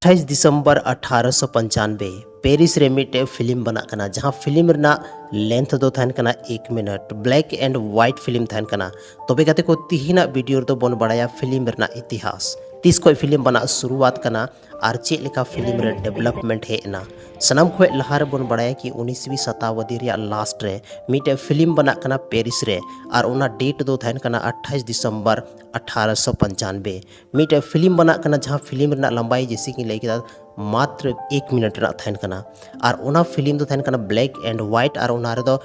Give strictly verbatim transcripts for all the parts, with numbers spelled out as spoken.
ᱟᱴᱷᱟᱭᱤᱥ December ᱟᱴᱷᱟᱨᱚᱥᱚ ᱯᱚᱧᱪᱟᱱᱵᱮ Paris ᱨᱮ ᱢᱤᱫᱴᱮᱡ film ᱵᱮᱱᱟᱜ ᱠᱟᱱᱟ, ᱡᱟᱦᱟᱸ ᱯᱷᱤᱞᱢ ᱨᱮᱱᱟᱜ ᱞᱮᱱᱛᱷ ᱫᱚ ᱛᱟᱦᱮᱱ ᱠᱟᱱᱟ ᱮᱠ minute. Black and white film ᱛᱟᱦᱮᱱ ᱠᱟᱱᱟ᱾ ᱛᱚᱵᱮ ᱜᱟᱛᱮ ᱠᱚ, ᱛᱤᱦᱤᱧᱟᱜ ᱵᱷᱤᱰᱤᱭᱳ ᱨᱮᱫᱚ ᱵᱚᱱ ᱵᱟᱲᱟᱭᱟ ᱯᱷᱤᱞᱢ ᱨᱮᱱᱟᱜ ᱤᱛᱤᱦᱟᱥ, ᱛᱤᱥ ᱠᱷᱚᱱ ᱯᱷᱤᱞᱢ ᱵᱮᱱᱟᱜ ᱥᱩᱨᱩᱣᱟᱛ ᱠᱟᱱᱟ ᱟᱨ ᱪᱮᱫ ᱞᱮᱠᱟ ᱯᱷᱤᱞᱢ ᱨᱮ ᱰᱮᱵᱷᱞᱚᱯᱢᱮᱱᱴ ᱦᱮᱡ ᱮᱱᱟ᱾ ᱥᱟᱱᱟᱢ ᱠᱷᱚᱱ ᱞᱟᱦᱟ ᱨᱮᱵᱚᱱ ᱵᱟᱲᱟᱭᱟ ᱠᱤ ᱩᱱᱤᱥᱣᱤ ᱥᱚᱛᱟᱵᱫᱤ ᱨᱮᱭᱟᱜ ᱞᱟᱥᱴ ᱨᱮ ᱢᱤᱫᱴᱮᱡ ᱯᱷᱤᱞᱢ ᱵᱮᱱᱟᱜ ᱠᱟᱱᱟ ᱯᱮᱨᱤᱥ ᱨᱮ, ᱟᱨ ᱚᱱᱟ ᱰᱮᱴ ᱫᱚ ᱛᱟᱦᱮᱱ ᱠᱟᱱᱟ ᱟᱴᱷᱟᱭᱤᱥ ᱫᱤᱥᱚᱢᱵᱚᱨ ᱟᱴᱷᱟᱨᱚᱥᱚ ᱯᱚᱧᱪᱟᱱᱵᱮ᱾ ᱢᱤᱫᱴᱮᱡ ᱯᱷᱤᱞᱢ ᱵᱮᱱᱟᱜ ᱠᱟᱱᱟ, ᱡᱟᱦᱟᱸ ᱯᱷᱤᱞᱢ ᱨᱮᱱᱟᱜ ᱞᱟᱢᱵᱟᱭ ᱡᱮᱭᱥᱮ ᱠᱤ ᱞᱟᱹᱭ ᱠᱮᱫᱟ ᱢᱟᱛᱨᱚ ᱮᱠ ᱢᱤᱱᱤᱴ ᱨᱮᱱᱟᱜ ᱛᱟᱦᱮᱱ ᱠᱟᱱᱟ, ᱟᱨ ᱚᱱᱟ ᱯᱷᱤᱞᱢ ᱫᱚ ᱛᱟᱦᱮᱱ ᱠᱟᱱᱟ ᱵᱞᱮᱠ ᱮᱱᱰ ᱣᱟᱭᱤᱴ, ᱟᱨ ᱚᱱᱟ ᱨᱮᱫᱚ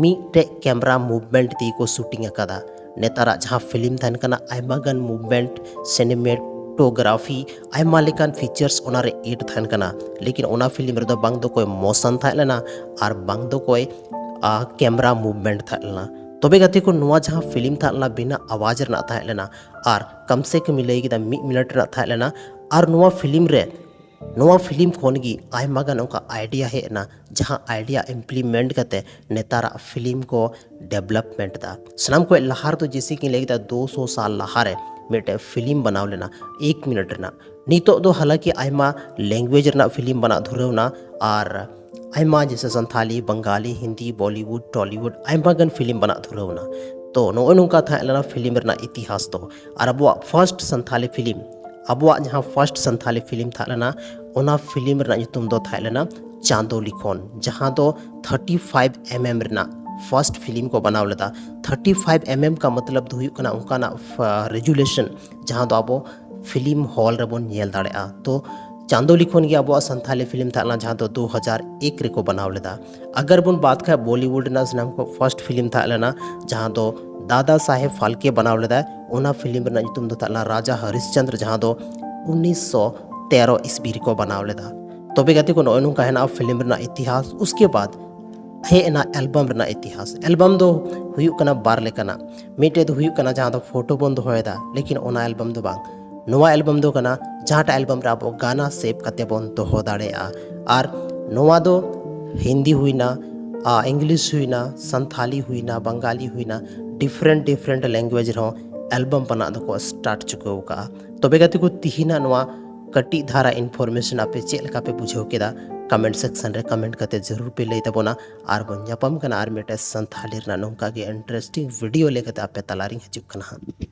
ᱢᱤᱫᱴᱮᱡ ᱠᱮᱢᱨᱟ ᱢᱩᱵᱷᱢᱮᱱᱴ ᱛᱮᱜᱮ ᱠᱚ ᱥᱩᱴᱤᱝ ᱟᱠᱟᱫᱟ᱾ ᱱᱮᱛᱟᱨᱟᱜ ᱡᱟᱦᱟᱸ ᱯᱷᱤᱞᱢ ᱛᱟᱦᱮᱱ ᱠᱟᱱᱟ, ᱟᱭᱢᱟ ᱜᱟᱱ ᱢᱩᱵᱷᱢᱮᱱᱴ, ᱥᱤᱱᱮᱢᱮᱴᱳᱜᱨᱟᱯᱷᱤ, ᱟᱭᱢᱟ ᱞᱮᱠᱟᱱ ᱯᱷᱤᱪᱟᱨᱥ ᱚᱱᱟᱨᱮ ᱮᱰ ᱛᱟᱦᱮᱱ ᱠᱟᱱᱟ, ᱞᱮᱠᱤᱱ ᱚᱱᱟ ᱯᱷᱤᱞᱢ ᱨᱮᱫᱚ ᱵᱟᱝ ᱫᱚ ᱠᱚᱭ ᱢᱳᱥᱚᱱ ᱛᱟᱦᱮᱸ ᱞᱮᱱᱟ ᱟᱨ ᱵᱟᱝ ᱫᱚ ᱠᱚᱭ ᱠᱮᱢᱨᱟ ᱢᱩᱵᱷᱢᱮᱱᱴ ᱛᱟᱦᱮᱸ ᱞᱮᱱᱟ᱾ ᱛᱚᱵᱮ ᱜᱟᱛᱮ ᱠᱚ, ᱱᱚᱣᱟ ᱡᱟᱦᱟᱸ ᱯᱷᱤᱞᱢ ᱛᱟᱦᱮᱸ ᱞᱮᱱᱟ ᱵᱤᱱᱟᱹ ᱟᱣᱟᱡᱽ ᱨᱮᱱᱟᱜ ᱛᱟᱦᱮᱸ ᱞᱮᱱᱟ, ᱟᱨ ᱠᱚᱢ ᱥᱮ ᱠᱚᱢ ᱞᱟᱹᱭ ᱠᱮᱫᱟ ᱢᱤᱫ ᱢᱤᱱᱤᱴ ᱨᱮᱱᱟᱜ ᱛᱟᱦᱮᱸ ᱞᱮᱱᱟ, ᱟᱨ ᱱᱚᱣᱟ ᱯᱷᱤᱞᱢ ᱨᱮ ᱱᱚᱣᱟ ᱯᱷᱤᱞᱢ ᱠᱷᱚᱱ ᱜᱮ ᱟᱭᱢᱟ ᱜᱟᱱ ᱚᱱᱠᱟ ᱟᱭᱰᱤᱭᱟ ᱦᱮᱡ ᱮᱱᱟ, ᱡᱟᱦᱟᱸ ᱟᱭᱰᱤᱭᱟ ᱤᱢᱯᱞᱤᱢᱮᱱᱴ ᱠᱟᱛᱮ ᱱᱮᱛᱟᱨᱟᱜ ᱯᱷᱤᱞᱢ ᱠᱚ ᱰᱮᱵᱷᱞᱚᱯᱢᱮᱱᱴ ᱮᱫᱟ᱾ ᱥᱟᱱᱟᱢ ᱠᱷᱚᱱ ᱞᱟᱦᱟ ᱨᱮᱫᱚ ᱡᱮᱭᱥᱮ ᱠᱤ ᱞᱟᱹᱭ ᱠᱮᱫᱟ ᱫᱩ ᱥᱚ ᱥᱟᱞ ᱞᱟᱦᱟ ᱨᱮ ᱢᱤᱫᱴᱮᱡ ᱯᱷᱤᱞᱢ ᱵᱮᱱᱟᱣ ᱞᱮᱱᱟ ᱮᱠ ᱢᱤᱱᱤᱴ ᱨᱮᱱᱟᱜ᱾ ᱱᱤᱛᱚᱜ ᱫᱚ ᱦᱟᱞᱟᱸᱠᱤ ᱟᱭᱢᱟ ᱞᱮᱝᱜᱩᱭᱮᱡᱽ ᱨᱮᱱᱟᱜ ᱯᱷᱤᱞᱢ ᱵᱮᱱᱟᱜ ᱫᱷᱩᱨᱟᱹᱣ ᱮᱱᱟ, ᱟᱨ ᱟᱭᱢᱟ ᱡᱮᱭᱥᱮ ᱥᱟᱱᱛᱷᱟᱞᱤ, ᱵᱟᱝᱜᱟᱞᱤ, ᱦᱤᱱᱫᱤ, ᱵᱚᱞᱤᱣᱩᱰ, ᱴᱚᱞᱤᱣᱩᱰ, ᱟᱭᱢᱟ ᱜᱟᱱ ᱯᱷᱤᱞᱢ ᱵᱮᱱᱟᱜ ᱫᱷᱩᱨᱟᱹᱣ ᱮᱱᱟ᱾ ᱛᱚ ᱱᱚᱜᱼᱚᱭ ᱱᱚᱝᱠᱟ ᱛᱟᱦᱮᱸ ᱞᱮᱱᱟ ᱯᱷᱤᱞᱢ ᱨᱮᱱᱟᱜ ᱤᱛᱤᱦᱟᱥ ᱫᱚ᱾ ᱟᱨ ᱟᱵᱚᱣᱟᱜ ᱯᱷᱟᱨᱥᱴ ᱥᱟᱱᱛᱷᱟᱞᱤ ᱯᱷᱤᱞᱢ, ᱟᱵᱚᱣᱟᱜ ᱡᱟᱦᱟᱸ ᱯᱷᱟᱨᱥᱴ ᱥᱟᱱᱛᱷᱟᱞᱤ ᱯᱷᱤᱞᱢ ᱛᱟᱦᱮᱸ ᱞᱮᱱᱟ, ᱚᱱᱟ ᱯᱷᱤᱞᱢ ᱨᱮᱱᱟᱜ ᱧᱩᱛᱩᱢ ᱫᱚ ᱛᱟᱦᱮᱸ ᱞᱮᱱᱟ ᱪᱟᱸᱫᱚ ᱞᱤᱠᱷᱚᱱ, ᱡᱟᱦᱟᱸ ᱫᱚ ᱛᱷᱟᱨᱴᱤ ᱯᱷᱟᱭᱤᱵᱷ ᱮᱢ ᱮᱢ ᱨᱮᱱᱟᱜ ᱯᱷᱟᱨᱥᱴ ᱯᱷᱤᱞᱢ ᱠᱚ ᱵᱮᱱᱟᱣ ᱞᱮᱫᱟ᱾ ᱛᱷᱟᱨᱴᱤ ᱯᱷᱟᱭᱤᱵᱷ ᱮᱢ ᱮᱢ ᱠᱟ ᱢᱚᱛᱞᱚᱵ ᱫᱚ ᱦᱩᱭᱩᱜ ᱠᱟᱱᱟ ᱚᱱᱠᱟᱱᱟᱜ ᱨᱮᱡᱩᱞᱮᱥᱚᱱ ᱡᱟᱦᱟᱸ ᱫᱚ ᱟᱵᱚ ᱯᱷᱤᱞᱢ ᱦᱚᱞ ᱨᱮᱵᱚᱱ ᱧᱮᱞ ᱫᱟᱲᱮᱭᱟᱜᱼᱟ᱾ ᱛᱚ ᱪᱟᱸᱫᱚ ᱞᱤᱠᱷᱚᱱ ᱜᱮ ᱟᱵᱚᱣᱟᱜ ᱥᱟᱱᱛᱷᱟᱞᱤ ᱯᱷᱤᱞᱢ ᱛᱟᱦᱮᱸ ᱞᱮᱱᱟ, ᱡᱟᱦᱟᱸ ᱫᱚ ᱫᱩ ᱦᱟᱡᱟᱨ ᱮᱠ ᱨᱮᱠᱚ ᱵᱮᱱᱟᱣ ᱞᱮᱫᱟ᱾ ᱟᱜᱟᱨ ᱵᱚᱱ ᱵᱟᱛ ᱠᱷᱟᱡ ᱵᱚᱞᱤᱣᱩᱰ ᱨᱮᱱᱟᱜ ᱥᱟᱱᱟᱢ ᱠᱷᱚᱱ ᱯᱷᱟᱨᱥᱴ ᱯᱷᱤᱞᱢ ᱛᱟᱦᱮᱸ ᱞᱮᱱᱟ, ᱡᱟᱦᱟᱸ ᱫᱚ ᱫᱟᱫᱟ ᱥᱟᱦᱮᱵ ᱯᱷᱟᱞᱠᱮ ᱵᱮᱱᱟᱣ ᱞᱮᱫᱟᱭ᱾ ᱚᱱᱟ ᱯᱷᱤᱞᱢ ᱨᱮᱱᱟᱜ ᱧᱩᱛᱩᱢ ᱫᱚ ᱛᱟᱦᱮᱸ ᱞᱮᱱᱟ ᱨᱟᱡᱟ ᱦᱚᱨᱤᱥᱪᱚᱸᱫᱽᱨ, ᱡᱟᱦᱟᱸ ᱫᱚ ᱩᱱᱤᱥᱥᱚ ᱛᱮᱨᱚ ᱤᱥᱵᱤ ᱨᱮᱠᱚ ᱵᱮᱱᱟᱣ ᱞᱮᱫᱟ᱾ ᱛᱚᱵᱮ ᱜᱟᱛᱮ ᱠᱚ, ᱱᱚᱜᱼᱚᱭ ᱱᱚᱝᱠᱟ ᱦᱮᱱᱟᱜᱼᱟ ᱯᱷᱤᱞᱢ ᱨᱮᱱᱟᱜ ᱤᱛᱤᱦᱟᱥ᱾ ᱩᱥᱠᱮ ᱵᱟᱫ ᱦᱮᱡ ᱮᱱᱟ ᱮᱞᱵᱟᱢ ᱨᱮᱱᱟᱜ ᱤᱛᱤᱦᱟᱥ᱾ ᱮᱞᱵᱟᱢ ᱫᱚ ᱦᱩᱭᱩᱜ ᱠᱟᱱᱟ ᱵᱟᱨ ᱞᱮᱠᱟᱱᱟᱜ᱾ ᱢᱤᱫᱴᱮᱡ ᱫᱚ ᱦᱩᱭᱩᱜ ᱠᱟᱱᱟ ᱡᱟᱦᱟᱸ ᱫᱚ ᱯᱷᱳᱴᱳ ᱵᱚᱱ ᱫᱚᱦᱚᱭᱮᱫᱟ, ᱞᱮᱠᱤᱱ ᱚᱱᱟ ᱮᱞᱵᱟᱢ ᱫᱚ ᱵᱟᱝ᱾ ᱱᱚᱣᱟ ᱮᱞᱵᱟᱢ ᱫᱚ ᱠᱟᱱᱟ ᱡᱟᱦᱟᱸᱴᱟᱜ ᱮᱞᱵᱟᱢ ᱨᱮ ᱟᱵᱚ ᱜᱟᱱᱟ ᱥᱮᱵᱷ ᱠᱟᱛᱮ ᱵᱚᱱ ᱫᱚᱦᱚ ᱫᱟᱲᱮᱭᱟᱜᱼᱟ᱾ ᱟᱨ ᱱᱚᱣᱟ ᱫᱚ ᱦᱤᱱᱫᱤ ᱦᱩᱭᱱᱟ, ᱟ, ᱤᱝᱞᱤᱥ ᱦᱩᱭᱱᱟ, ᱥᱟᱱᱛᱷᱟᱞᱤ ᱦᱩᱭᱱᱟ, ᱵᱟᱝᱜᱟᱞᱤ ᱦᱩᱭᱱᱟ, ᱰᱤᱯᱷᱟᱨᱮᱱᱴ ᱰᱤᱯᱷᱟᱨᱮᱱᱴ ᱞᱮᱝᱜᱩᱭᱮᱡᱽ ᱨᱮᱦᱚᱸ ᱮᱞᱵᱟᱢ ᱵᱮᱱᱟᱜ ᱫᱚᱠᱚ ᱥᱴᱟᱨᱴ ᱪᱩᱠᱟᱹᱣ ᱠᱟᱜᱼᱟ᱾ ᱛᱚᱵᱮ ᱜᱟᱛᱮ ᱠᱚ, ᱛᱤᱦᱤᱧᱟᱜ ᱱᱚᱣᱟ ᱠᱟᱹᱴᱤᱡ ᱫᱷᱟᱨᱟ ᱤᱱᱯᱷᱚᱨᱢᱮᱥᱚᱱ ᱟᱯᱮ ᱪᱮᱫ ᱞᱮᱠᱟ ᱯᱮ ᱵᱩᱡᱷᱟᱹᱣ ᱠᱮᱫᱟ, ᱠᱚᱢᱮᱱᱴ ᱥᱮᱠᱥᱚᱱ ᱨᱮ ᱠᱚᱢᱮᱱᱴ ᱠᱟᱛᱮ ᱡᱟᱹᱨᱩᱲ ᱯᱮ ᱞᱟᱹᱭ ᱛᱟᱵᱚᱱᱟ᱾ ᱟᱨ ᱵᱚᱱ ᱧᱟᱯᱟᱢ ᱠᱟᱱᱟ ᱟᱨ ᱢᱤᱫᱴᱮᱱ ᱥᱟᱱᱛᱷᱟᱞᱤ ᱨᱮᱱᱟᱜ ᱱᱚᱝᱠᱟ ᱜᱮ ᱤᱱᱴᱟᱨᱮᱥᱴᱤᱝ ᱵᱷᱤᱰᱤᱭᱳ ᱞᱮᱠᱟᱛᱮ ᱟᱯᱮ ᱛᱟᱞᱟᱨᱤᱧ ᱦᱤᱡᱩᱜ ᱠᱟᱱᱟ ᱦᱟᱸᱜ᱾